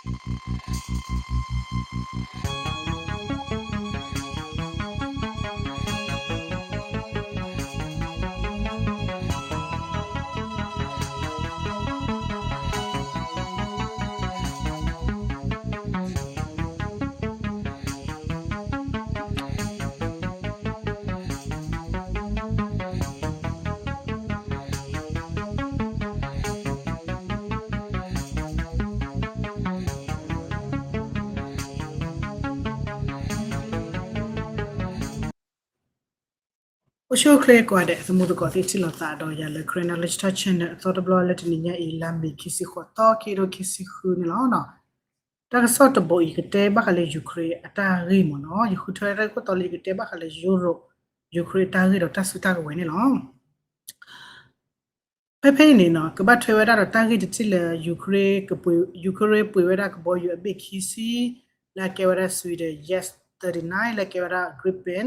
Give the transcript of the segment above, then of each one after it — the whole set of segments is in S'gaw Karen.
အိၣ်ဆူၣ်အိၣ်ချ့ကိးဂၤဒဲး သမူသကိးသ့ၣ် ထံၣ်လိာ်သးဒီးယၤလၢ Karen Knowledge Talk Channel အသီတဘျီလၢတနံၤညါအံၤ လါမ့ၤခံဆံဃိးသီ ခံကထိခံဆံဃုန့ၣ်လီၤ. တၢ်ကစီၣ်တဘိအံၤ ကတဲဘၣ်ဃးလၢ Ukraine အတၢ်ဂ့ၢ်မ့ၢ်နီၤ, ယဃုထၢတၢ်ဂ့ၢ်ခိၣ်တီလၢယကတဲဘၣ်ဃးလၢ Europe, Ukraine အတၢ်ဂ့ၢ်ဒီးတၢ်စုတၢ်ကဝဲၤန့ၣ်လီၤ. ဖဲဖဲအံၤန့ၣ်နီၤ ကဘၣ်ထွဲဝဲဒၣ်ဒီးတၢ်ဂ့ၢ်တထံၣ်လၢ Ukraine, Ukraine ပှ့ၤဝဲဒၣ်ကဘီယူၤအဘ့ၣ်ခံဆံ လၢအကဲဝဲဒၣ် Sweden J thirty-nine လၢအကဲဝဲဒၣ် Gripen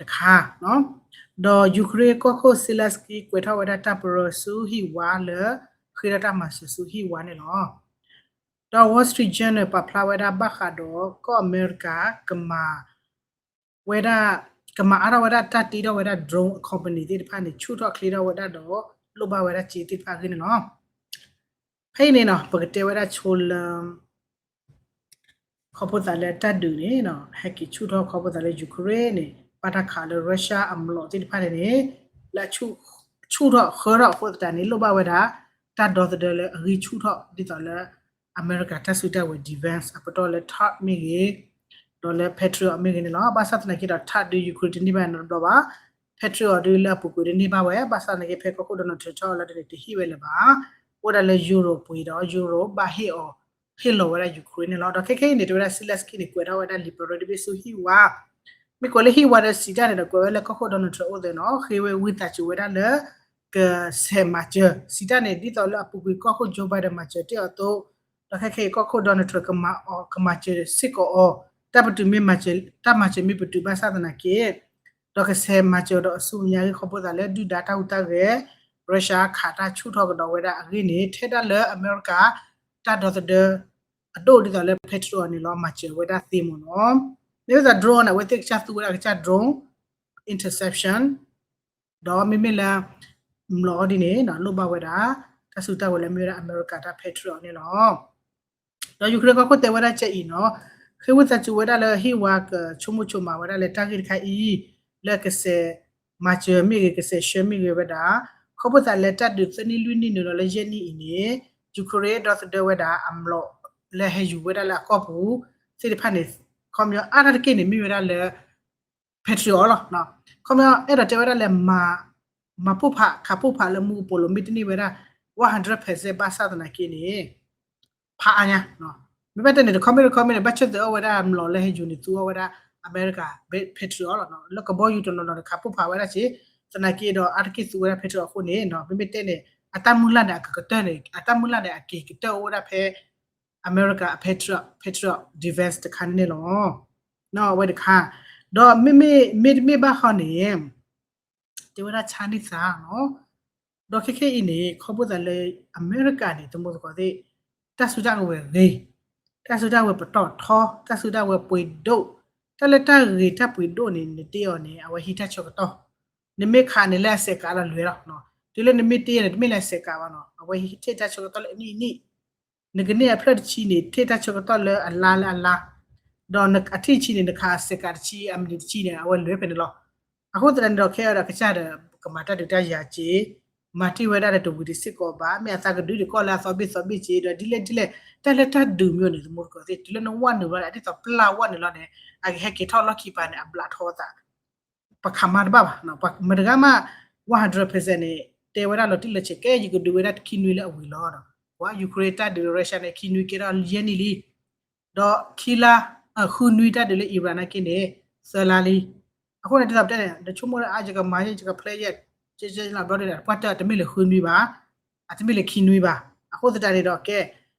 တခါ, ဒီး Ukraine ကီၢ်ခိၣ် Zelensky ကွဲးထီၣ်ဝဲဒၣ်တၢ်ပရၢဆူဟံၣ်ဝါလၢ ဃ့ထီၣ်တၢ်မၤစၢၤဆူဟံၣ်ဝါန့ၣ်လီၤ. ဒီး Wall Street Journal ပာ်ဖျါဝဲဒၣ်ဘၣ်ဃးဒီးကီၢ်အမဲရကၤ ကမၤ ဝဲဒၣ် ကမၤအါထီၣ်ဝဲဒၣ်တၢ်တ့ထီၣ်ဝဲဒၣ် drone အ company သ့ၣ်တဖၣ်န့ၣ် ဆူၣ်ထီၣ်ချ့ထီၣ်ဝဲဒၣ်ဒီး လိၣ်ဘၣ်ဝဲဒၣ်စ့သ့ၣ်တဖၣ်အဂ့ၢ်န့ၣ်လီၤ. ဖဲအံၤန့ၣ်နီၤ ပကတဲဝဲဒၣ်ဆိလၢ ခီဖျိသးလၢတၢ်ဒုးန့ၣ် ဟဲက့ၤဆူၣ်ထီၣ်ခီဖျိသးလၢ Ukraine န့ၣ် ဘၣ်တၢ်ခးလၢ Russia အမျိာ်သ့ၣ်တဖၣ်န့ၣ်န့ၣ် လၢ ဆူၣ်ထီၣ်ဃၢထီၣ်အဃိသတးန့ၣ် လိၣ်ဘၣ်ဝဲဒၣ် တၢ်ဒီသဒၢလၢအဂံၢ်ဆူၣ်ထီၣ်ဒ်သိးလၢ အမဲရကၤတၢ်စုတၢ်ဝဲၤ defense အပတီၢ်လၢ THAAD မ့ၢ်ဂ့ၤ ဒီးလၢ Patriot မ့ၢ်ဂ့ၤန့ၣ်လီၤ. ဘၣ်ဆၣ်သနာ်က့ဒီး THAAD ဒုး Ukraine တန့ၢ်ဘၣ်နီတဘျီဘၣ်, Patriot ဒုးလၢအပူၤကွံာ်တန့ၢ်ဘၣ်ဝဲ, ဘၣ်ဆၣ်သနာ်က့ဖဲကီၢ်ခိၣ် Donald Trump ထီၣ်လၢတန့ၣ် တဟ့ၣ်ဝဲလၢၤဘၣ်, အိၣ်ဒၣ်လၢ Europe ပှ့ၤဒီး Europe ဘၣ်ဟ့ၣ်အီၤ ဟ့ၣ်လီၤဝဲဒၣ် Ukraine န့ၣ်လီၤ. ဒီးခဲခဲအံၤန့ၣ် တဲဝဲဒၣ် Zelensky န့ၣ် ကွဲးထီၣ်ဝဲဒၣ်လံာ်ပရၢတဘ့ၣ်ဆူဟံၣ်ဝါ, မ့ၢ်ကွဲးလၢဟံၣ်ဝါဒီးစံးတၢ်န့ၣ်ဒီး ကွဲးဝဲလၢကီၢ်ခိၣ် Donald Trump အိၣ်သ့နီၤ, ဃ့ဝဲဝံသးစူၤဝဲဒၣ်လၢ ကဆဲးမၤစၢၤ စံးတၢ်န့ၣ် ဒ်သိးလၢအပူၤကွံာ်ကီၢ်ခိၣ် Joe Biden မၤစၢၤတ့ၢ်အီၤအသိး, ဒီးခဲခဲအံၤကီၢ်ခိၣ် Donald Trump ကမၤအီၤ ကမၤစၢၤစ့ၢ်ကီးအီၤ, တၢ်ပတုာ်မ့ၢ်မၤစၢၤ တၢ်မၤစၢၤမ့ၢ်ပတုာ်ဘၣ်ဆၣ်သနာ်က့ ဒီးကဆဲးမၤစၢၤဒီးအဆူအညါအဂ့ၢ်ခီဖျိသးလၢဒုၣ်ဒါတၢ်ဟူးတၢ်ဂဲၤ Russia ခးတၢ်ဆူၣ်ထီၣ်ကဒီးဝဲဒၣ်အဂ့ၢ်န့ၣ် ထဲဒၣ်လၢအမဲရကၤ တၢ်ဒီသဒၢ အဒိၣ်ဒ်သိးလၢ Patriot န့ၣ်လီၤ မၤစၢၤဝဲဒၣ်သ့မ့ၢ်နီၤ. မ့ၢ်ဝဲသး drone န့ၣ် အဝဲသ့ၣ်ကစၢ်သူဝဲဒၣ်ကစၢ် drone interception ဒီးမ့မ့ၢ်လၢ မျိာ်အီၤဒ်န့ၣ် လိၣ်ဘၣ်ဝဲဒၣ် တၢ်စုတၢ်ဝဲၤလၢမ့ၢ်ဝဲဒၣ်အမဲရကၤတၢ် Patriot န့ၣ်လီၤ. ဒီး Ukraine ကီၢ်ခိၣ်တဲဝဲဒၣ်ကဲအံၤနီၤ, ဃ့ဝံသးစူၤဝဲဒၣ်လၢဟံၣ်ဝါကဆိကမိၣ်ဆိမးဝဲဒၣ်လၢတၢ်ဂ့ၢ်တခါအံၤ လၢကဆဲးမၤစၢၤမ့ၢ်ဂ့ၤ ကဆဲးဆှၢမ့ၢ်ဂ့ၤဝဲဒၣ်, ခီဖျိသးလၢတၢ်ဒုးသၢနံၣ်လွံၢ်နံၣ်နုာ်လီၤလၢယဲၢ်နံၣ်အံၤန့ၣ် Ukraine ဒီသဒၢဝဲဒၣ်အမျိာ်လၢဟဲယူၤဝဲဒၣ်လၢအကီၢ်ပူၤသ့ၣ်တဖၣ်န့ၣ် ခီပညီအါတက့ၢ်န့ၣ် မ့ၢ်ဝဲဒၣ်လၢ Patriot လီၤ. ခီပညီအဲၣ်ဒိးတဲဝဲဒၣ်လၢ မၤပိၢ်ဖးခးပိၢ်ဖးလၢမူကပိာ်လိၤ မ့တမ့ၢ်ဝဲဒၣ် one hundred percent ဘၣ်ဆၣ်သနာ်က့န့ၣ် ဖးအါညါ မ့ၢ်ဘၣ်တဲန့ၣ် တခီမ့ၢ်တခီမ့ၢ်န့ၣ် ဘၣ်ဆၢၣ်သးအီၣ်ဝဲဒၣ်မျိာ်လၢဟဲယူၤန့ၣ် သူအီၣ်ဝဲဒၣ်အမဲရကၤ Patriot လီၤ. လၢကဘီယူၤတနီၤနီၤန့ၣ် ခးပိၢ်ဖးဝဲဒၣ်က့ သနာ်က့ဒီးအါတက့ၢ်သူဝဲဒၣ် Patriot အဃိန့ၣ် မ့မ့ၢ်တဲန့ၣ် အတၢ်မုၢ်လၢ်န့ၣ် အကကတၢၢ်န့ၣ် အတၢ်မုၢ်လၢ်န့ၣ် အက့ၤကတၢၢ်အိၣ်ဝဲဒၣ်ဖဲ အမဲရကၤအ Patriot, Patriot defense တခါန့ၣ်န့ၣ်လီၤ. အဝဲတခါ ဒီးမ့မ့ၢ် မ့တမ့ၢ်ဘၣ်ဃီန့ၣ် တဲဝဲဒၣ်ဆါန့ၢ်သးနီၤ. ဒီးခဲခဲအံၤန့ၣ် ခီဖျိသးလၢအမဲရကၤန့ၣ် သမူသကိးသ့ၣ် တၢ်စုတၢ်ကဝဲၤဂ့ၤ, တၢ်စုတၢ်ဝဲၤပတီၢ်ထီ, တၢ်စုတၢ်ဝဲၤပှ့ၤဒိၣ်, တၢ်လၢတၢ်ဂ့ၤတၢ်ပှ့ၤဒိၣ်န့ၣ် နတ့အီၤန့ၣ် အဝဲဟံးတၢ်ဆၢကတီၢ်, နမ့ၢ်ခးန့ၣ်လၢအစဲးကးလီၤလွဲၤလီၤ. တုၤလၢနမ့ၢ်တ့အီၤန့ၣ် တမ့ၢ်လၢအစဲးကးဘၣ်နီၤ, အဝဲဟံးတၢ်ဆၢကတီၢ်လၢအနံၣ်အနံၣ် နကန့ၢ်အဖျၢၣ်တဆံန့ၣ် ထံၣ်တၢ်ဆၢကတီၢ်လၢအလါလၢအလါ, ဒီးအထံၣ်ဆံန့ၣ် နခးအစဲးကးတဆံ အမံးနံးတဆံန့ၣ် အဝဲလွဲၢ်ဖဲန့ၣ်လီၤ. အဃိသတးန့ၣ်ဒီး ခဲအံၤဒီးကစၢ်ဒီး ကမၤတၢ်ဒုးတၢ်ယၤစ့, မၤတ့ၢ်ဝဲဒၣ်ဒီးတဝံၤတစ့ၢ်ကီးဘၣ်, မ့ၢ်အသးကဒုးဒံးကီၢ်လၢအသီဘ့ၣ်သီဘ့ၣ်စ့ဒီး ဒ်လဲၣ်ဒ်လဲၣ်, တၢ်လၢတၢ်ဒုးမ့ၢ်အိၣ်န့ၣ် သမူသကိးသ့ၣ် တုၤလၢနဝဲနုာ်ဘျီန့ၣ် အဒ်သိးပျၢ်ဝဲနုာ်လီၤန့ၣ် အကဟဲက့ၤထီၣ်လီၢ်ခံပၤန့ၣ် အဘျးထီသး ပခးမၤတဘၣ်ဘၣ်, မတဂၤမး one hundred percent န့ၣ် တဲဝဲဒၣ်လီၤတံၢ်လီၤဆဲး ကဲယကဒုးဝဲဒၣ်ခံနွံလၢအဝံၤလီၤဒီး ပှၤ Ukraine တၢ်ဒုး Russia န့ၣ် ခံနွံကဲထီၣ်ယဲၢ်နံၣ်လံ, ဒီးခံလါ ဃုနွံတၢ်ဒုးလၢ Iran နာ်က့န့ၣ် သၢလါလံ. အဃိန့ၣ် ဒ်သိးပတဲန့ၣ် နဆိကမိၣ်လၢအါ ယကမၤ ယကဖျဲ ယဲ ဘျီဒုးန့ၣ် ပှၤတၢ်တမ့ၢ်လၢဃုနွံဘၣ် အတမ့ၢ်လၢခံနွံဘၣ်. အဃိသတးန့ၣ်ဒီးကဲ,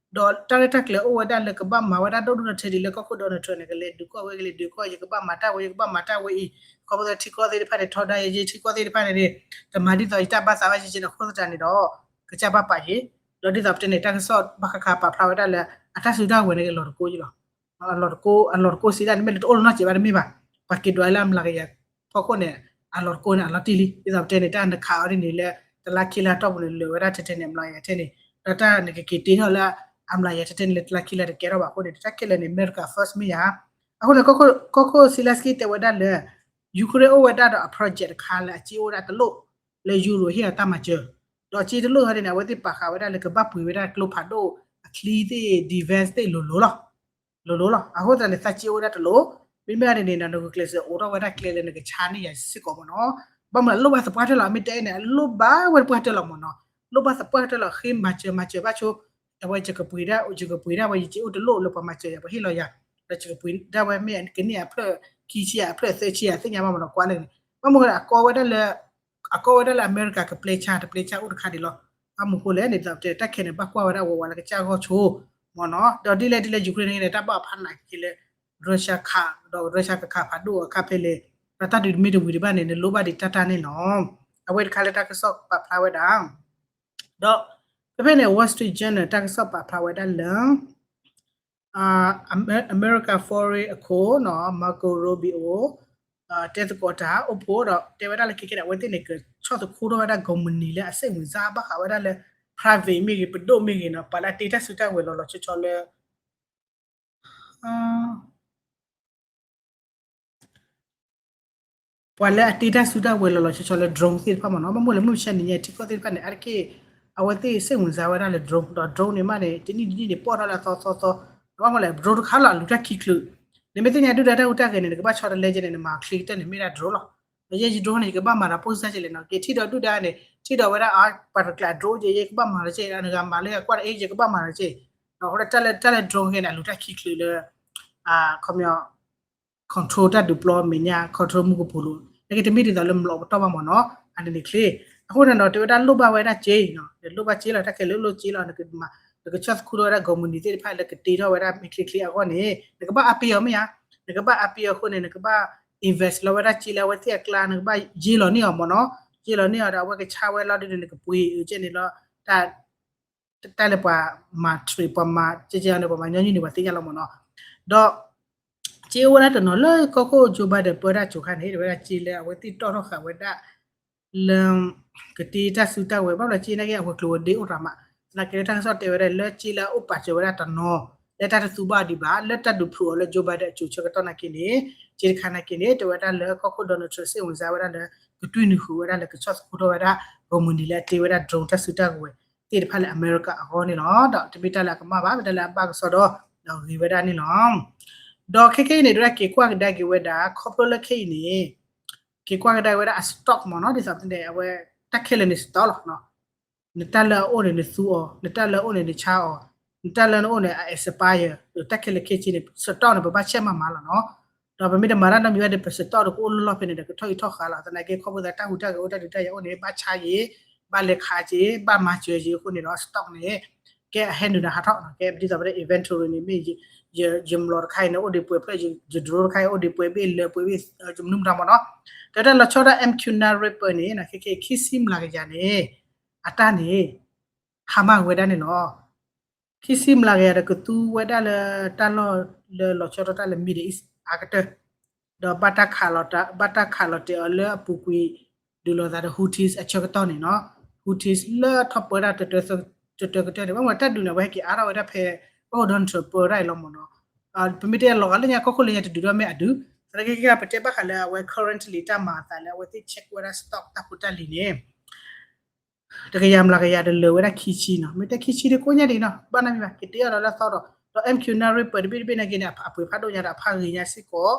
ဒီးတၢ်ရဲၣ်တၢ်ကျဲၤအိၣ်ဝဲဒၣ်လၢကဘၣ်မၤဝဲဒၣ်ဒိၣ်ဒိၣ်ထီထီဒ်လၢကီၢ်ခိၣ် Donald Trump န့ၣ် ကလဲၤဒုးကီၢ်ဝဲ ကလဲၤဒုးကီၢ် ယကဘၣ်မၤတၢ်ဝဲ ယကဘၣ်မၤတၢ်ဝဲအံၤ, ခီဖျိလၢထံကီၢ်သ့ၣ်တဖၣ်န့ၣ် ထီဒါယဲ ယထံကီၢ်သ့ၣ်တဖၣ်န့ၣ်န့ၣ် တမၤဒ်သိးယတၢ်ဘၣ်သးဘၣ် ယဲ ယဲန့ၣ် အဃိသတးန့ၣ်ဒီး ကစၢ်ဘၣ်ပာ်ယဲ, ဒီးဒ်သိးပတဲန့ၣ် တၢ်ကစီၣ်ဘၣ်ဃးခးပာ်ဖျါဝဲဒၣ်လၢ အတၢ်စုတၢ်ဝဲၤန့ၣ်က့ၤလီၤတကိးယလီၤ. အလီၤတကိး အလီၤတကိးစံးဒၣ်န့ၣ် မ့ၢ်လၢတအိၣ်လၢနီၢ်စဲးဘၣ်တမ့ၢ်ဘၣ်. ပှၤက့ၤဒွးလၢအမျးကယၤဖီခိၣ်န့ၣ် အလီၤတကိးန့ၣ် အလီၤတံၢ်လံ. ဒ်သိးပတဲန့ၣ် တၢ်နခးအီၤဒ်န့ၣ်လၢ တလါခံလါတီၢ်ပူၤန့ၣ် လၢာ်ဝဲဒၣ်ထဲထဲန့ၣ် အမျးကယၤထဲန့ၣ် ဒီးတၢ်နကက့ၤတ့ထီၣ်လၢ အမျးကယၤထဲထဲန့ၣ်လၢတလါခံလါတကဲထီၣ်ဘၣ်အဃိန့ၣ် တၢ်ခဲလၢာ်န့ၣ် America first မ့ၢ်ယၤ. အဃိန့ၣ် ကီၢ်ခိၣ် Zelenskyy တဲဝဲဒၣ်လၢ Ukraine အိၣ်ဝဲဒၣ်ဒီးအ project တခါလၢအစ့အိၣ်ဝဲဒၣ်တလိၣ် လၢ Euro ဟ့ၣ်အီၤတၢ်မၤစၢၤ, ဒီးစ့တလိၣ်ဟီဒ်န့ၣ် အဝဲသ့ၣ်ပာ်ဃာ်ဝဲဒၣ်လၢကဘၣ်ပှ့ၤဝဲဒၣ်ကျိဖးဒိၣ် အချံသ့ၣ် defense သ့ၣ်လိၤလိၤလီၤ. လိၤလိၤလီၤ. အဃိသတးန့ၣ် သးစ့အိၣ်ဝဲဒၣ်တလိၣ်, မ့မ့ၢ်ဒ်န့ၣ်ဒီး နဂုာ်ကျဲးစၢးအိးထီၣ်ဝဲဒၣ်ကျဲလၢနကဆါန့ၢ်ယၤစ့ၢ်ကီးမ့ၢ်နီၤ. ဘၣ်မနုၤအလိၣ်ဘၣ်သပှၢ်တၢၢ်လီၤ အမ့ၢ်တဲအံၤန့ၣ် အလိၣ်ဘၣ်ဝဲသပှၢ်တၢၢ်လီၤမ့ၢ်နီၤ. လိၣ်ဘၣ်သပှၢ်တၢၢ်လီၤ ဃ့မၤစၢၤမၤစၢၤဘၣ်ဆိ, အဝဲယကပှ့ၤဒၣ် ယကပှ့ၤဒၣ်ဝဲ ယစ့အိၣ်တလိၣ်လၢပှၤမၤစၢၤယၤ ပှၤဟ့ၣ်လီၤယၤ, ဒီးယကပှ့ၤဒၣ်ဝဲမ့ၢ်ကန့ၢ်အဖျၢၣ် ခံဆံယၤ အဖျၢၣ်သၢဆံယၤ သ့ၣ်ညါဘၣ်မ့ၢ်နီၤ ကွၢ်လၢန့ၣ်. ဘၣ်မနုၤအဃိလဲၣ် အကီဝဲဒၣ်လၢ အကီဝဲဒၣ်လၢအမဲရကၤကပျဲဆါ တပျဲဆါအိၣ်တခါဒံးလီၤ. ဘၣ်မနုၤအဃိလဲၣ်န့ၣ် ဒ်သိးပတဲ တၢ်ခဲန့ၣ် ဘၣ်ကွၢ်ဝဲဒၣ်ဝဲဝဲလၢကစၢ်ဂီၢ်ဆိမ့ၢ်နီၤ. ဒီးဒ်လဲၣ်ဒ်လဲၣ် Ukraine န့ၣ် တၢ်ဘၣ်ဖးနာ်က့လၢ Russia ခး ဒီး Russia ကခးဖးဒိၣ်အခါဖဲလဲၣ်, ဒီးတၢ်ဒုးတမ့ၢ်တဝံၤဒံးဘၣ်န့ၣ် နလိၣ်ဘၣ်ဒံးတၢ်တၢ်န့ၣ်လီၤ. အဝဲတခါလၢတၢ်ကစီၣ်ပာ်ဖျါဝဲဒၣ် ဒီးဖဲဖဲန့ၣ် Wall Street Journal တၢ်ကစီၣ်ပာ်ဖျါဝဲဒၣ်လၢ အမဲရကၤ foreign အခိၣ်နီၤ Marco Rubio တဲသကိးတၢ်အိၣ်ဖှိၣ်ဒီး တဲဝဲဒၣ်လၢခဲကဲန့ၣ် အဝဲသ့ၣ်န့ၣ် ကဆီၣ်သခူထီၣ်ဝဲဒၣ် ကိးမုၢ်နံၤလၢအစ့ၣ်မုၢ်စါဘၣ်ဃးဝဲဒၣ်လၢ private မ့ၢ်ဂ့ၤ ပဒိၣ်မ့ၢ်ဂ့ၤနီၤ ပှၤလၢအတ့တၢ်စုတၢ်ဝဲၤလီၤလီၤဆီဆီလၢ ပှၤလၢအတ့တၢ်စုတၢ်ဝဲၤလီၤလီၤဆီဆီလၢ drone သ့ၣ်တဖၣ်မ့ၢ်နီၤ. ဘၣ်မနုၤလဲၣ်မုၢ်မဆါနံၤညါထံကီၢ်သ့ၣ်တဖၣ်န့ၣ် အါတက့ၢ် အဝဲသ့ၣ်စ့ၣ်မုၢ်စါဝဲဒၣ်လၢ drone ဒီး drone န့ၣ်မးန့ၣ် တနံၣ်တနံၣ်န့ၣ် ပီၣ်ထီၣ်လၢအသီသီသီ, ဘၣ်မနုၤလဲၣ် drone တခါလီၤအလူၤတၢ်ခံချုး, နမ့ၢ်သ့ၣ်ညါဒုၣ်ဒါတၢ်ဟူးတၢ်ဂဲၤန့ၣ် နကဘၣ်ဆီတလဲကဲန့ၣ် နမၤချ့ကတၢၢ်န့ၣ် မ့ၢ်ဒၣ် drone လီၤ. ဒီးယဲယ drone န့ၣ် ယကဘၣ်မၤဒီးပိၢ်စၢ်ကဲလဲၣ်နီၤ က့ၤထံၣ်ဒီးဒုၣ်ဒါန့ၣ် ထံၣ်ဒီးဝဲဒၣ်အပှၤတကျး drone က့ ယကဘၣ်မၤဒီးက့ နဂၤမၤလၢယကွၢ်ဒီးအ့ ယကဘၣ်မၤဒီးက့ အဃိတၢ်လၢ drone ကဲန့ၣ် အလူၤတၢ်ခံချုးလၢ ခီပညီ control တၢ်ဒုးပျီမဲာ်ညါ control မူကပိာ်လိၤ နက့တမ့ၢ်ဒ်သိးလၢမျိာ်ပတီၢ်ဘၣ်မ့ၢ်နီၤ အန့ၣ်န့ၣ်ချ့. အဃိန့ၣ်ဒီး တဲဝဲဒၣ်လိၣ်ဘၣ်ဝဲဒၣ်စ့နီၤ လိၣ်ဘၣ်စ့လီၤ တၢ်ခဲလၢာ်လိၣ်စ့လီၤ နကဆီၣ်သခူထီၣ်ဝဲဒၣ် ကိးမုၢ်နံၤသ့ၣ်တဖၣ်လၢကတ့ထီၣ်ဝဲဒၣ်မ့ၢ်ချ့ချ့အဂီၢ်န့ၣ် နကဘၣ်အါပ့ၤအီၤမ့ၢ်ဧါ, နကဘၣ်အါပ့ၤအီၤအဃိန့ၣ် နကဘၣ် invest လီၤဝဲဒၣ်စ့လၢအဝဲသ့ၣ်အကျါ နကဘၣ်ယ့လီၤန့ၢ်အီၤမ့ၢ်နီၤ, ယ့လီၤန့ၢ်အီၤဒီးအဝဲကဆါဝဲလီၤဒ်န့ၣ် နကပှ့ၤအကဲန့ၣ်လီၤ တၢ် တၢ်လၢပှၤမၤ trade ပှၤမၤကဲကဲန့ၣ် ပှၤမၤညီနုၢ်န့ၣ် ပှၤသ့ၣ်ညါလီၤမ့ၢ်နီၤ. ဒီး စ့အိၣ်ဝဲဒၣ်တနီၤလၢကီၢ်ခိၣ် Joe Biden ပၢတၢ်ကိၤခါန့ၣ် တဲဝဲဒၣ်စ့လၢအဝဲသ့ၣ်တီၣ်ထီၣ်ဃာ်ဝဲဒၣ် လၢ ကတ့တၢ်စုတၢ်ဝဲၤ ဘၣ်ဘျီစ့နာ်က့ အဝဲၤကျိၤဝဲၤဒ့အိၣ်တၢ်မး, သနာ်က့လၢတၢ်ကစီၣ်တဲဝဲဒၣ်လၢစ့လၢအအိၣ်ပာ်စၢၤဝဲဒၣ်တနီၤ လၢတၢ်တသူဘၣ်ဒံးဘၣ် လၢတၢ်ဒုးဖျိးအီၤလၢ Joe Biden အစိၤဆၢကတီၢ်နာ်က့န့ၣ် စ့တခါနာ်က့န့ၣ် တဲဝဲဒၣ်လၢကီၢ်ခိၣ် Donald Trump စ့ၣ်ဝင်စါဝဲဒၣ်လၢ ကတွံၢ်နုာ်ဃုာ်ဝဲဒၣ်လၢကဆီၣ်သခူထီၣ်ဝဲဒၣ် ကိးမုၢ်နံၤလၢအတ့ဝဲဒၣ် drone တၢ်စုတၢ်ဝဲၤသ့ၣ်တဖၣ်လၢအမဲရကၤအဂီၢ်န့ၣ်လီၤ. ဒီးတမ့ၢ်တၢ်လၢအကမၣ်ဘၣ် မ့ၢ်တၢ်လၢအဘၣ်ကစီဒီ ဒီးဂ့ၤဝဲဒၣ်န့ၣ်လီၤ. ဒီးခဲခဲအံၤန့ၣ် ဒၣ်က့ၤကွၢ်ကဒါက့ၤဝဲဒၣ် ခီဖျိလၢခဲအံၤန့ၣ် က့ၤကွၢ်ကဒါက့ၤဝဲဒၣ်အ stock မ့ၢ်နီၤ ဒ်သိးပတဲန့ၣ် အဝဲ တၢ်ခဲလၢာ်န့ၣ် stock လီၤ. နတၢ်လၢအအိၣ်န့ၣ် နသူအီၤ, နတၢ်လၢအအိၣ်န့ၣ် နဆါအီၤ, နတၢ်လၢနအိၣ်န့ၣ် အ expire တၢ်ခဲလၢာ်ခဲဆ့န့ၣ် stock န့ၣ် ပဘၣ်ဆဲးမၤမၤလီၤနီၤ. ဒီးပမ့ၢ်တမၤတၢ်နီတမံၤဘၣ်ဒီး ပ stock တကအိၣ်လၢလီၢ်ဖဲန့ၣ်ဒီး ကထီၣ်အံၤထီၣ်ဃာ်လီၤ. သနာ်က့ခီဖျိသးတၢ်ဟူးတၢ်ဂဲၤအိၣ်တၢ်ဒုးတၢ်ယၤအိၣ်န့ၣ် ဘၣ်ဆါက့ၤ, ဘၣ်လဲၤခးက့ၤ, ဘၣ်မၤစၢၤက့ၤအဃိန့ၣ်ဒီး stock န့ၣ် ကဲအဟဲနုာ်ဒီးဟးထီၣ်နီၤ ကဲဒ်သိးပတဲ inventory န့ၣ် မ့ၢ် ယမျိာ်တခါအံၤန့ၣ် အိၣ်ဒံးပှဲၤဖျၢၣ်, ယ drone တခါအံၤ အိၣ်ဒံးပှဲၤဘ့ၣ်လၢပှဲၤဘ့ၣ် မနုၤမတၤမ့ၢ်နီၤ. တဲဝဲဒၣ်လီၤဆီဒၣ် M Q nine Reaper န့ၣ် ခဲခဲ ခံဆံမျးကယၤန့ၣ် အတၢ်န့ၣ် ဟါမၢ်ဝဲဒၣ်န့ၣ်လီၤ. ခံဆံမျးကယၤဒီးကသူဝဲဒၣ်လၢတၢ်လီၢ်လၢလီၤဆီဒၣ်တၢ်လၢ Middle East အါကတၢၢ် ဒီးဘၣ်တၢ်ခးလီၤတဲာ်အီၤလၢအပူၤကွံာ် ဒုးလိာ်သးဒီး Houthis အဆၢကတီၢ်န့ၣ်နီၤ, Houthis လၢထီၣ်ပၢတၢ်တတၢတၢတၢကတၢၢ်န့ၣ် ဘၣ်မနုၤတၢ်ဒုးန့ၣ် အဝဲဟဲက့ၤအါထီၣ်ဝဲဒၣ်ဖဲ ကီၢ်ခိၣ် Donald Trump ပၢတၢ်အံၤလီၤမ့ၢ်နီၤ. ပမ့ၢ်တဲလီၤဂာ်လၢညါ ကီၢ်ခိၣ်လၢညါတဒုးဒီးမ့ၢ်အဒုး, သနာ်က့ ပတဲဘၣ်ဃးလၢအဝဲ currently တၢ်မၤအသးလၢအဝဲသ့ၣ် check ဝဲဒၣ် stock တၢ်ဖိတၢ်လံၤန့ၣ် တကယၤမျးကယၤဒီးလၢာ်ဝဲဒၣ်ခံဆံနီၤ, မ့ၢ်တဲခံဆံဒီးကိးညါဒံးနီၤ, ဘၣ်နီတမံၤဘၣ် ကတ့အီၤဒီးလၢအသီဒီး, ဒီး M Q nine Reaper တဘ့ၣ်တဘ့ၣ်နာ်က့န့ၣ် အပှ့ၤဖးဒိၣ်ညါဒီးအဖးဂ့ၤညါစ့ၢ်ကီး,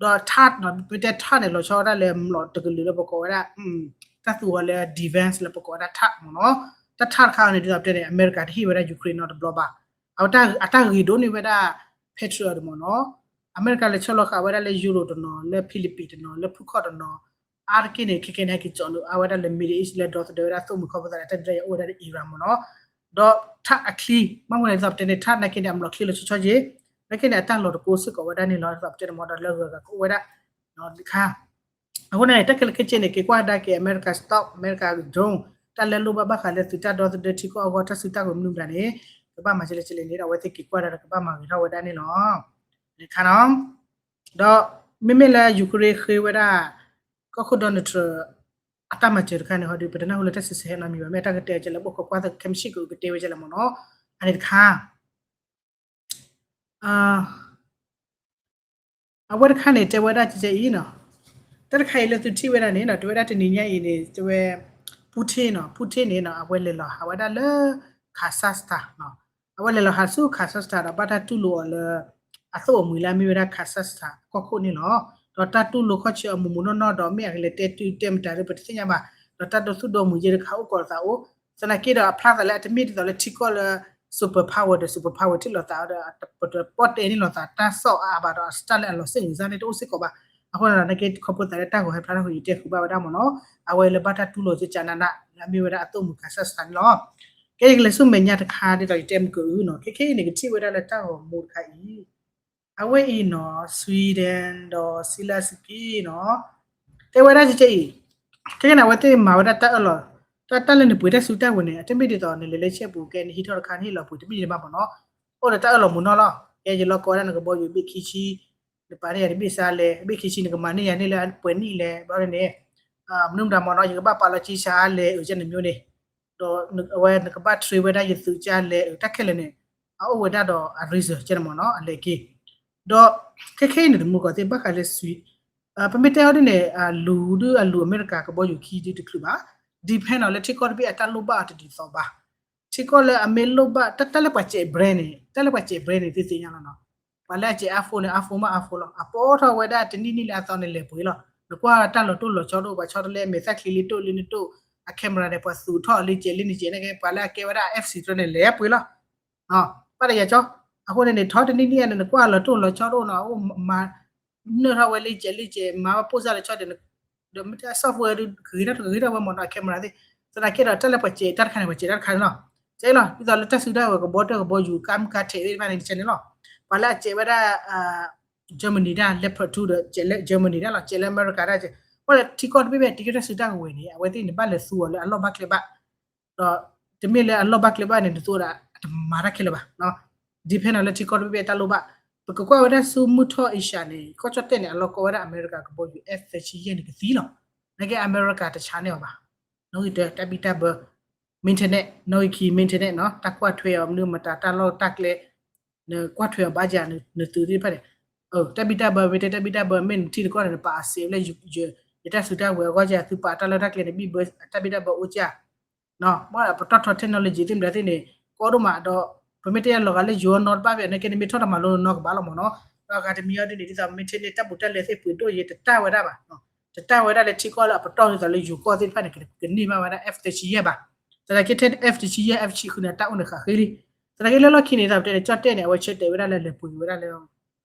ဒီး THAAD နီၤ, မ့ၢ်တဲ THAAD န့ၣ် လီၤဆီဒၣ်တၢ်လၢမျိာ်တကလုာ်လၢပကိးဝဲဒၣ် တၢ်သူအီၤလၢ defense လၢပကိးဝဲဒၣ် THAAD မ့ၢ်နီၤ, တၢ် THAAD တခါအံၤန့ၣ် ဒ်သိးပတဲန့ၣ် အမဲရကၤတဟ့ၣ်ဝဲဒၣ် Ukraine နီတဘျီဘၣ်, အဝဲအတၢ်ဂ့ၤဒိၣ်န့ၢ်ဝဲဒၣ် Patriot မ့ၢ်နီၤ, အမဲရကၤလဲၤဆီလီၤဃာ်ဝဲဒၣ်လၢ Europe တနီၤ, လၢ Philippines တနီၤ, လၢဖုခီၣ်တနီၤ, အါတက့ၢ်န့ၣ် ခဲကဲန့ၣ် ဟဲက့ၤကၠီၣ်နုာ်အါဝဲဒၣ်လၢ Middle East လၢဒီသဒၢဝဲဒၣ်သိၣ်မှံၤခီဖျိသးလၢတၢ်ဒုးတၢ်ယၤအိၣ်ဝဲဒၣ်လၢ Iran မ့ၢ်နီၤ, ဒီး THAAD အချံ, ဘၣ်မနုၤလဲၣ်ဒ်သိးပတဲန့ၣ် THAAD နာ်က့န့ၣ် အမျိာ်ချ့လီၤဆီဆီက့ၤ, နာ်က့န့ၣ် အတၢ်လီၤတကိးစ့ၢ်ကီးဝဲဒၣ်န့ၣ်လီၤ, ဒ်သိးပတဲန့ၣ်မ့ၢ်ဒီးလၢဂၤဂၤကအိၣ်ဝဲဒၣ် တခါ အဃိန့ၣ် တၢ်ခဲလၢာ်ခဲဆ့န့ၣ် က့ၤကွၢ်ကဒါက့ၤ အမဲရကၤ stock, အမဲရကၤ drone, တၢ်လၢလိၣ်ဘၣ်ဘၣ်ဃးလၢသုးတၢ်ဒီသဒၢထံကီၢ်အဂီၢ် တၢ်စုတၢ်ကမနုၤမတၤန့ၣ်, က ကဘၣ်မၤကလဲၣ်ကလဲၣ်န့ၣ်ဒီး အဝဲသ့ၣ်က့ၤကွၢ်ဒီးကဘၣ်မၤဂ့ၤထီၣ်ဝဲဒၣ်န့ၣ်လီၤ. တခါနီၤ, ဒီးမ့မ့ၢ်လၢ Ukraine ဃ့ဝဲဒၣ် ကီၢ်ခိၣ် Donald Trump အတၢ်မၤစၢၤတခါန့ၣ် ဟီဒုး ပတနၢ်ဟူလၢတၢ်စံးဆၢဟဲနီတမံၤဘၣ်, မ့ၢ်အတၢ်ကတဲကလဲၣ် ဘၣ်ခိးကွၢ်သခဲမုၢ်ဆ့ၣ်ကအိၣ်ကတဲဝဲကလဲၣ်မ့ၢ်နီၤ, အန့ၣ်တခါ အဝဲတခါန့ၣ် တဲဝဲဒၣ်ကဲကဲအံၤနီၤ, တၢ်တခါအံၤလၢသုထံၣ်ဝဲဒၣ်န့ၣ်နီၤ, တဲဝဲဒၣ်တနံၤညါအံၤန့ၣ် တဲဝဲ Putin နီၤ, Putin န့ၣ်နီၤ အဝဲလဲၤလီၤဟးဝဲဒၣ်လၢ Kazakhstan နီၤ, အဝဲလဲၤလီၤဟးဆူ Kazakhstan ဒီးဘၣ်တၢ်တူၢ်လိာ်အီၤလၢ အသိၣ်အမှံၤလၢအမ့ၢ်ဝဲဒၣ် Kazakhstan ကီၢ်ခိၣ်န့ၣ်လီၤ. ဒီးတၢ်တူၢ်လိာ်ခီၣ်ဆၢအီၤမုၢ်မုၢ်နီၢ်နီၢ်ဒီး မ့ၢ်အကလဲၤတဲတုၤတဲမတၤဒီးပတသ့ၣ်ညါဘၣ်, ဒီးတၢ်ဒိသူၣ်ဒိမုၣ်ယဲၢ်တခါအိၣ်ကိးလိာ်သးအိၣ်, သနာ်က့ဒီးအဖျါသးလၢအတမ့ၢ်ဒ်သိးလၢထံကီၢ်လၢ superpower ဒီး superpower ထံၣ်လိာ်သးဒီး ပတပီၣ်တဲန့ၢ်လိာ်သးတၢ်စီၣ်အါအါဘၣ်ဒီး အစတၢ်လၢအလီၤစ့ၣ်ဂုၤစၢ်န့ၣ်တအိၣ်စ့ၢ်ကီးဘၣ်. အဃိန့ၣ်ဒီး နာ်က့ခီဖျိသးလၢတၢ်ဂီၤဟဲဖျါထီၣ်ဃုာ် ယတဲဃုာ်ဘၣ်ဝဲဒၣ်မ့ၢ်နီၤ, အဝဲလၢဘၣ်တၢ်တူၢ်လိာ်ကကနန လၢအမ့ၢ်ဝဲဒၣ်အသိၣ်မုၣ် Kazakhstan န့ၣ်လီၤ. ကဲ ယကလဲၤဆူမဲာ်ညါတခါဒ်သိးယတဲမုၢ်ကအုနီၤ, ခဲခဲအံၤန့ၣ် ကထံၣ်ဝဲဒၣ်လၢတၢ်ဂီၤမူတခါအံၤ အဝဲအံၤနီၤ Sweden ဒီး Zelenskyy နီၤ, တဲဝဲဒၣ်ကဲကဲအံၤ, ခဲကနံၣ် အဝဲသ့ၣ်မၤဝဲဒၣ်တၢ်အၢၣ်လီၤ, တၢ်တၢ်လၢနပှ့ၤတၢ်စုတၢ်ဝဲၤန့ၣ် အတမ့ၢ်ဒ်သိးနလဲၤလၢဆဲပူၤကဲ နဟံးထီၣ်တခါ နဟ့ၣ်လီၤပှ့ၤ တမ့ၢ်ဒံးဘၣ်မ့ၢ်နီၤ, အိၣ်ဒီးတၢ်အၢၣ်လီၤမုၢ်နီၢ်လီၤ. ကဲ ယလီၤကိးဝဲဒၣ်နကဘီယူၤဘ့ၣ်ခံဆံ, နပာ်န့ၢ်ယၤတဘ့ၣ်စါလဲၣ်, ဘ့ၣ်ခံဆံ နကမၤန့ၢ်ယၤန့ၣ်လၢပှဲၤနံၣ်လဲၣ်, ဘျီန့ၣ် မနုၤမတၤမ့ၢ်နီၤ ယကဘၣ်ပာ်လီၤကံစါလဲၣ် အၢ ကဲန့ၣ်မျိုးန့ၣ်, ဒီးအဝဲနကဘၣ် train ဝဲဒၣ်ယသုးကါလဲၣ်အၢ တၢ်ခဲလၢာ်န့ၣ် အအိၣ်ဝဲဒၣ်ဒီးအ reason ကဲန့ၣ်မ့ၢ်နီၤ အလဲၤက့ၤ, ဒီးခဲခဲအံၤန့ၣ် တမူကီၢ်သ့ၣ်ဘၣ်ဃးလၢ Sweden, ပမ့ၢ်တဲအီၤဒ်န့ၣ် အလူၤဒုးအလူၤ အမဲရကၤကဘီယူၤခံဒုတချုးဘၣ်, depend on လၢထံကီၢ်တဘ့ၣ်အတၢ်လိၣ်ဘၣ်အီၤတဒ်သိးဘၣ်. ထံကီၢ်လၢအမ့ၢ်လိၣ်ဘၣ် တၢ်တၢ်လၢပှၤစဲး brand န့ၣ် တၢ်လၢပှၤစဲး brand န့ၣ် သုသ့ၣ်ညါလီၤနီၤ. ပှၤလၢအစဲး iPhone န့ၣ် iPhone မ့ၢ် iPhone လီၤ. အပိာ်ထီၣ်ဝဲဒၣ်တနံၣ်နံၣ်လၢအသီန့ၣ် လဲၤပှ့ၤလီၤ. နကွၢ်တၢ်လီၤတိၢ်လီၤဆီတအိၣ် ပှၤဆီတလဲမဲာ်သၣ်ချံလံတိၢ်လံနတိၢ်, အ camera န့ၣ် ပှၤသူးထီၣ်လံစဲးလံနစဲးန့ၣ်က့ ပှၤလၢအကဲဝဲဒၣ် F စံးတြီန့ၣ် လဲၤပှ့ၤလီၤ. ဘၣ်တယၤကၠီ, အဃိန့ၣ်န့ၣ် ထီတနံၣ်နံၣ်န့ၣ် နကွၢ်လီၤတိၢ်လီၤဆီတအိၣ်နီၤ အိၣ်မၤ နၢၣ်ထီၣ်ဝဲလံစဲးလံစဲး မၤဝဲပိၢ်စၢ်လီၤဆီဒီး ဒီးမ့ၢ်တၢ် software ဒုးကဂ့ၤထီၣ်ကဂ့ၤထီၣ်ဝဲမ့ၢ်နီၤ camera သ့ၣ်, သနာ်က့ဒီး တၢ်လၢပှၤစဲးတၢ်တခါန့ၣ် ပှၤစဲးတၢ်တခါန့ၣ်လီၤ. ကဲလီၤ ဒ်သိးလၢတၢ်စုတၢ်ဝဲၤကဘီတၢၢ်ကဘီယူၤ ကါမုၢ်ကါထဲးသ့ၣ်တဖၣ်န့ၣ် တဆဲန့ၣ်လီၤ. ပှၤလၢအစဲးဝဲဒၣ် Germany ဒၣ် Leopard two ဒီး စဲးလၢ Germany ဒၣ်လီၤ စဲးလၢအမဲရကၤဒၣ်, ပှၤလၢထံကီၢ်တဘ့ၣ်ဘၣ် တံၤက့ၤတၢ်စုတၢ်ကဝဲၤန့ၣ် အဝဲသ့ၣ်န့ၣ် ဘၣ်လဲၤသူအီၤလၢအလီၢ်ဘၣ်ကျဲဘၣ် ဒီးတမ့ၢ်လၢအလီၢ်ဘၣ်ကျဲဘၣ်န့ၣ် နသူဒီးတမၤတၢ်ခဲလၢာ်ဘၣ်. depend on လၢထံကီၢ်တဘ့ၣ်ဘၣ်တၢ်လိၣ်ဘၣ်. ပကကွၢ်ဝဲဒၣ်ဆူမုၢ်ထီၣ်အ့ရှါန့ၣ် ကီၢ်ကၠီၣ်တဲၣ်န့ၣ် အလီၢ်ကီဝဲဒၣ်အမဲရကၤကဘီယူၤ F သၢဆံယဲၢ်န့ၣ်ကသံလီၤ. နာ်က့အမဲရကၤတဆါန့ၢ်အီၤဘၣ်. နီၣ်ဂံၢ်တၢ တၢ်ဘံၣ်တၢ်ဘၢ maintenance နီၣ်ဂံၢ်ခံ maintenance နီၤ တၢ်ကွၢ်ထွဲအီၤမနုၤမတၤတၢ်လီၢ်တၢ်ကျဲ နကွၢ်ထွဲအီၤဘၣ်ယၤ နသုးသ့ၣ်တဖၣ်န့ၣ် တၢ်ဘံၣ်တၢ်ဘၢ မ့ၢ်တဲတၢ်ဘံၣ်တၢ်ဘၢ မ့ၢ်နထံၣ်တကီၢ်န့ၣ် နပာ်အစဲးလၢ ယတၢ်စုတၢ်ဝဲၤအဂီၢ်ယၤ သုပာ်တၢ်လီၢ်တၢ်ကျဲန့ၣ် ဘံၣ်ဘၢ တၢ်ဘံၣ်တၢ်ဘၢအိၣ်ကၢ် မ့ၢ်ပတီၢ်ထီ technology သ့ၣ်မတၤသ့ၣ်န့ၣ် ကီဒိၣ်မးဒီး ပမ့ၢ်တဲလီၤဂာ်လၢယိၤနီတဘၣ်ဖဲန့ၣ်က့ နမ့ၢ်ထီၣ်တမၤလိနီၤကဘၣ်လီၤမ့ၢ်နီၤ. ဒီးအဂၤတမံၤအီၤဒ်န့ၣ် ဒ်သိးမ့ၢ်ထဲန့ၣ် တၢ်ဘူးတၢ်လဲသ့ၣ်ပှ့ၤဒိၣ်ယဲ တတၢ်ဝဲဒၣ်ဘၣ်. တတၢ်ဝဲဒၣ်လၢထံကီၢ်လၢအပတီၢ်ဒ်သိးလၢ ယိၤကီၢ်သ့ၣ်တဖၣ်န့ၣ် ကန့ၢ်ဘၣ်ဝဲဒၣ် F သၢဆံယဲၢ်ဘၣ်. သနာ်က့ထဲ F တဆံယဲၢ် F ဆံဃုန့ၣ် အတၢ်အိၣ်န့ၣ်ဃးဃ့လံ. သနာ်က့လၢလီၢ်ခံန့ၣ် သးပတဲန့ၣ် ကၠီၣ်တဲၣ်န့ၣ် အဝဲဆၢတဲာ်ဝဲဒၣ်လၢလဲၤပှ့ၤဝဲဒၣ်လၢ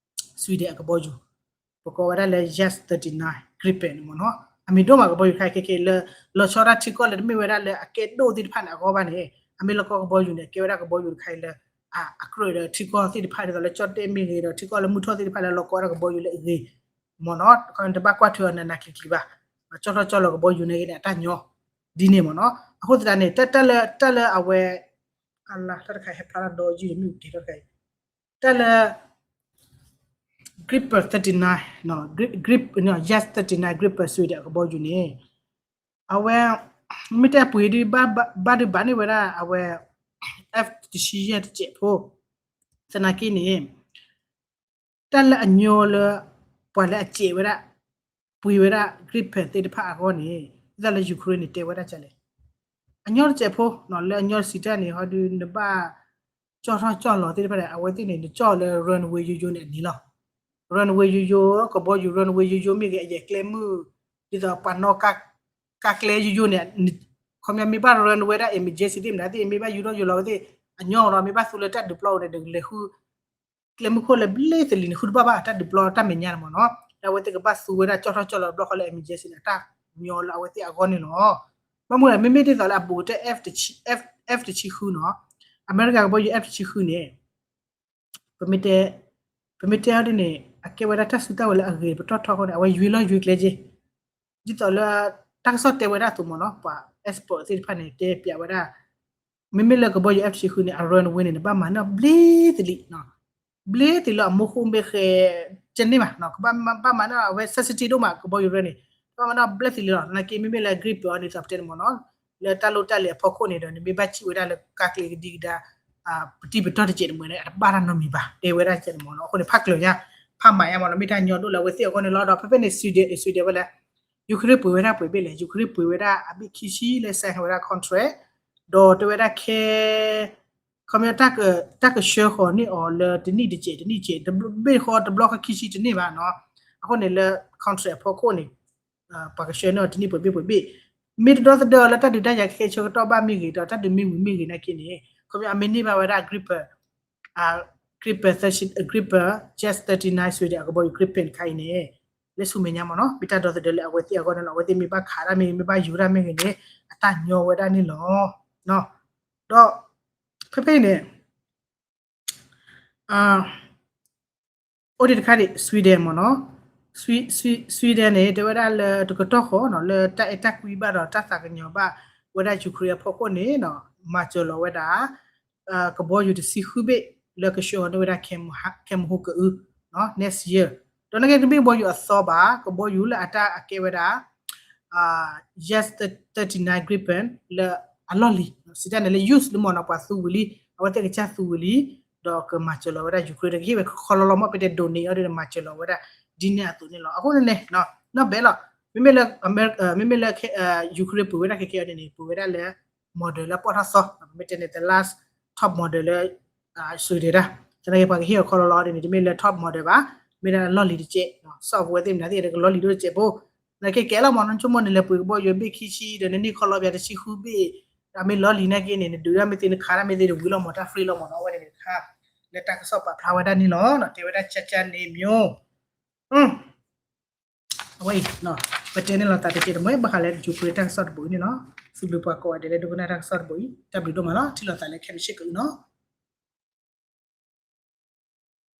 Sweden အကဘီယူၤ ပကိးဝဲဒၣ်လၢ JAS thirty-nine Gripen န့ၣ်မ့ၢ်နီၤ. အမံၤဒိၣ်မးကဘီယူၤတခါအံၤခဲခဲအံၤလၢ လီၤဆီဒၣ်ထံကီၢ်လၢတမ့ၢ်ဝဲဒၣ်လၢအကဲဒိၣ်သ့ၣ်တဖၣ်န့ၣ်အဂီၢ်ဘၣ်န့ၣ် အမ့ၢ်လီၤကီကဘီယူၤန့ၣ် အကဲဝဲဒၣ်ကဘီယူၤတခါအံၤလၢ အကြၢးဒီးထံကီၢ်သ့ၣ်တဖၣ်ဒ်သိးလၢကၠီၣ်တဲၣ်မ့ၢ်ဂ့ၤဒီးထံကီၢ်လၢမုၢ်ထီၣ်သ့ၣ်တဖၣ်လၢလီၤကီဝဲဒၣ်ကဘီယူၤလၢအဂ့ၤမ့ၢ်နီၤ. တဘၣ်ကွၢ်ထွဲအီၤနးနးကျံၤကျံၤဘၣ်. ကၠီၣ်ထီၣ်ကၠီၣ်လီၤကဘီယူၤန့ၣ်ဂ့ၤန့ၣ် အတၢ်ညီ ဒ်န့ၣ်မ့ၢ်နီၤ. အဃိသတးန့ၣ် တၢ်လၢ တၢ်လၢအဝဲ အလါတၢ်တခါဟဲဖျါထီၣ်ဒီးယုၢ်တမ့ၢ်ကဲထီၣ်တခါအံၤ တၢ်လၢ Gripen thirty-nine, Grip, Jas thirty-nine Gripen Sweden အကဘီယူၤန့ၣ် အဝဲ မ့ၢ်တဲအပှ့ၤဒ် ဘၣ်ဒုးဘၣ်န့ၢ်ဝဲဒၣ်အဝဲ F တဆံယဲၢ်တစဲးဖိ သနာ်က့န့ၣ် တၢ်လၢအညီလၢ ပှၤလၢအစဲးဝဲဒၣ် ပှ့ၤဝဲဒၣ် Gripen သ့ၣ်တဖၣ်အဂီၢ်န့ၣ် ဒ်သိးလၢ Ukraine န့ၣ် တဲဝဲဒၣ်ကလဲၣ်. အညီတစဲးဖိ လၢအညီတစံးတၢ်န့ၣ် ဟီဒုးနဘၣ် ကၠီၣ်ထီၣ်ကၠီၣ်လီၤသ့ၣ်တဖၣ်န့ၣ် အဝဲသ့ၣ်န့ၣ် နကၠီၣ်လၢ runway ယိယိန့ၣ်အန့ၣ်လီၤ. runway ယိယိ ကဘီယူၤ runway ယိယိမ့ၢ်ဂ့ၤ အယဲၢ်ကျဲမုၢ် ဒ်သိးပှၤနီၣ် ကါကျဲယိယိန့ၣ် ခီပညီမ့ၢ်ဘၣ် runway ဒၣ် emergency သ့ၣ်မတၤသ့ၣ် မ့ၢ်ဘၣ်ယူၤထီၣ်ယူၤလီၤဝဲသ့ၣ် အညီဒီး မ့ၢ်ဘၣ်သူလၢတၢ်ဒုးပျီအိၣ်န့ၣ် လဲၤဃု ကျဲမုၢ်ခိၣ်လၢဘျ့သလံၤန့ၣ် ဃုတဘၣ်ဘၣ် တၢ်ဒုးပျီတၢ်မဲာ်ညါန့ၣ်မ့ၢ်နီၤ. ဒီးအဝဲသ့ၣ်ကဘၣ်သူဝဲဒၣ်ကၠီၣ်ထီၣ်ကၠီၣ်လီၤတဘျီဃီလၢ emergency န့ၣ် တၢ်ညီလၢအဝဲသ့ၣ်အဂီၢ်န့ၣ်လီၤ. ဘၣ်မနုၤလဲၣ် မ့မ့ၢ်ဒ်သိးလၢအဘူးကတၢၢ် F တဆံ F တဆံဃုနီၤ အမဲရကၤကဘီယူၤ F တဆံဃုန့ၣ် ပမ့ၢ်တဲ ပမ့ၢ်တဲအီၤဒ်န့ၣ် အကဲဝဲဒၣ်တၢ်စုတၢ်ဝဲၤလၢအဂ့ၤ ပတီၢ်ထီအဃိန့ၣ် အဝဲယွ့လီၤယွ့ကျဲက့ ဒ်သိးလၢ တၢ်ကစီၣ်တဲဝဲဒၣ်အသိးမ့ၢ်နီၤ ပှၤ expert သ့ၣ်တဖၣ်န့ၣ် တဲပျးဝဲဒၣ် မ့မ့ၢ်လၢကဘီယူၤ F တဆံဃုန့ၣ် အ run away န့ၣ် နဘၣ်မၤန့ၢ်ဘျ့သလံ, ဘျ့သလံလၢအမိၢ်ဃိမ့ၢ်ဃဲ ကန့ၢ်ဘၣ်, ကဘၣ်မၤန့ၢ်အဝဲ sensitive ဒိၣ်မး ကဘီယူၤ run န့ၣ်, ဘၣ်မၤန့ၢ်ဘျ့သလံလီၤ. နာ်က့မ့မ့ၢ်လၢ gripper အီၤဒ်သိးပတဲန့ၣ်မ့ၢ်နီၤ, လၢတၢ်လိၣ်တၢ်လဲၤအဖီခိၣ်န့ၣ်ဒီး နမ့ၢ်ဘၣ်စံၣ်ဝဲဒၣ်လၢကါကျဲကဒံကဒါ ပတံၢ်ပတီၢ်တစဲးတမှဲၤန့ၣ် အတဘၣ်တၢ်နီတမံၤဘၣ် တဲဝဲဒၣ်ကဲန့ၣ်မ့ၢ်နီၤ. အဃိန့ၣ် ဖးကျၢၤညါ ဖးမၤညါမ့ၢ်နီၤ, မ့ၢ်တၢ်ညီဒိၣ်လၢအဝဲသ့ၣ်အဂီၢ်န့ၣ်လီၤ. ဒီးဖဲဖဲန့ၣ် Sweden, Sweden ဝဲလဲၣ်, Ukraine ပှ့ၤဝဲဒၣ်ပှ့ၤဘ့ၣ်လဲၣ်, Ukraine ပှ့ၤဝဲဒၣ်အဘ့ၣ်ခံဆံလၢ sign ဝဲဒၣ် contract, ဒီးတဲဝဲဒၣ်ခဲ ခီပညီ တၢ်ကဆှၢဃီၤန့ၢ်အီၤလၢတနံၣ်တစဲး တနံၣ်တစဲး, တဘ့ၣ်ဃီတဘျီဃီခံဆံတန့ၢ်ဘၣ်နီၤ. အဃိန့ၣ်လၢ contract အဖီခိၣ်န့ၣ် ပှၤကဆှၢန့ၢ်အီၤတနံၣ်ပှဲၤဘ့ၣ်ပှဲၤဘ့ၣ်, မ့ၢ်တဒီသဒၢအီၤလၢတၢ်ဒုးတၢ်ယၤကဟဲဆၢကတီၢ်ဘၣ်မ့ၢ်ဂ့ၤ ဒီးတၢ်ဒုးမ့ၢ်ဝံၤမ့ၢ်ဂ့ၤနာ်က့န့ၣ် ခီပညီအမ့ၢ်န့ၢ်ဘၣ်ဝဲဒၣ် Gripen, Gripen, Gripen J thirty-nine Sweden အကဘီယူၤ Gripen တခါအံၤန့ၣ် လၢဆူမဲာ်ညါမ့ၢ်နီၤ, မ့ၢ်တၢ်ဒီသဒၢလၢအဝဲသ့ၣ်အဂီၢ်န့ၣ်လီၤ. အဝဲသ့ၣ်မ့ၢ်ဘၣ်ခးတၢ်မ့ၢ်ဂ့ၤ မ့ၢ်ဘၣ်ယူၤတၢ်မ့ၢ်ဂ့ၤန့ၣ် အတၢ်ညီဝဲဒၣ်န့ၣ်လီၤ. ဒီး ဖဲဖဲအံၤန့ၣ် အိၣ်ဒံးတခါဒံး Sweden မ့ၢ်နီၤ, Sweden န့ၣ် တဲဝဲဒၣ်လၢတကတီၢ်ဃီနီၤ လၢတၢ်အဲၣ်တၢ်ကွံဘၣ်ဒီးတၢ်သးကညီၤဘၣ်ဝဲဒၣ် Ukraine အဖီခိၣ်န့ၣ် မၤစၢၤလီၤဝဲဒၣ် ကဘီယူၤတဆံဃုဘ့ၣ် လၢကဆှၢအီၤန့ၢ်ဝဲဒၣ် ခဲမဟိကအု next year, ဒီးနာ်က့တမ့ၢ်ကဘီယူၤအသီဘၣ် ကဘီယူၤလၢအတၢ်အကဲဝဲဒၣ် J thirty-nine Gripen လၢအလီၢ်လံၤ စံးတၢ်န့ၣ်လၢ use လံမ့ၢ်နီၤ ပှၤသူဝံၤလံ အဝဲသ့ၣ်ကစၢ်သူဝံၤလံ ဒီးကမၤစၢၤလီၤဝဲဒၣ် Ukraine ဒီးကဟ့ၣ်ဝဲခီလီၤလီၤမ့ၢ် ပတဲဒိးန့ၢ်အီၤဒီးမၤစၢၤလီၤဝဲဒၣ် ဒ်န့ၣ်အသိးန့ၣ်လီၤ. အဃိန့ၣ်န့ၣ် နီၢ်ဘဲလီၤ မ့မ့ၢ်လၢ Ukraine ပှ့ၤဝဲဒၣ်ခဲခဲအံၤန့ၣ် ပှ့ၤဝဲဒၣ်လၢ model လၢပီၣ်ထီၣ်သီ မ့ၢ်တဲန့ၣ် the last top model လၢ Sweden ဒၣ် သနာ်က့ပှၤကဟ့ၣ်အီၤခီလီၤလီၤန့ၣ် တမ့ၢ်လၢ top model ဘၣ် မ့ၢ်ဒၣ်လီၢ်လံၤတစဲး software သ့ၣ်မနုၤသ့ၣ်ကလီၢ်လံၤဒိၣ်တစဲးဖိ နကဲကဲလီၤမ့ၢ်နီၤ ဆိကမိၣ်န့ၣ် လဲၤပှ့ၤကဘီယူၤဘ့ၣ်ခံဆံဒီးနန့ၢ်ခီလီၤပှၤတဆံဃုဘ့ၣ် အမ့ၢ်လီၢ်လံၤနာ်က့န့ၣ် နဒုးဒၣ်မ့ၢ်သ့နခးဒၣ်မ့ၢ်သ့တဝံၤလီၤမ့ၢ် တၢ် free လီၤမ့ၢ်နီၤ အဝဲန့ၣ်တခါ လၢတၢ်ကစီၣ်ပာ်ဖျါဝဲဒၣ်န့ၣ်လီၤ တဲဝဲဒၣ်ကၠၢ်ကၠၢ်န့ၣ်မျိုး အဝဲအံၤ ပတဲန့ၣ်လီၤသးတကဲတမှဲ ဘၣ်ဃးလၢ Ukraine တၢ်ကစီၣ်တဘိအံၤန့ၣ်လီၤ. စံးဘျုးပှၤကိးဂၤဒဲးလၢဒိကနၣ်တၢ်ကစီၣ်တဘိအံၤ တၢ်ဘျုးဒိၣ်မးလီၤ. ထံၣ်လိာ်သးလၢခဲမုၢ်ဆ့ၣ်ကအုနီၤ.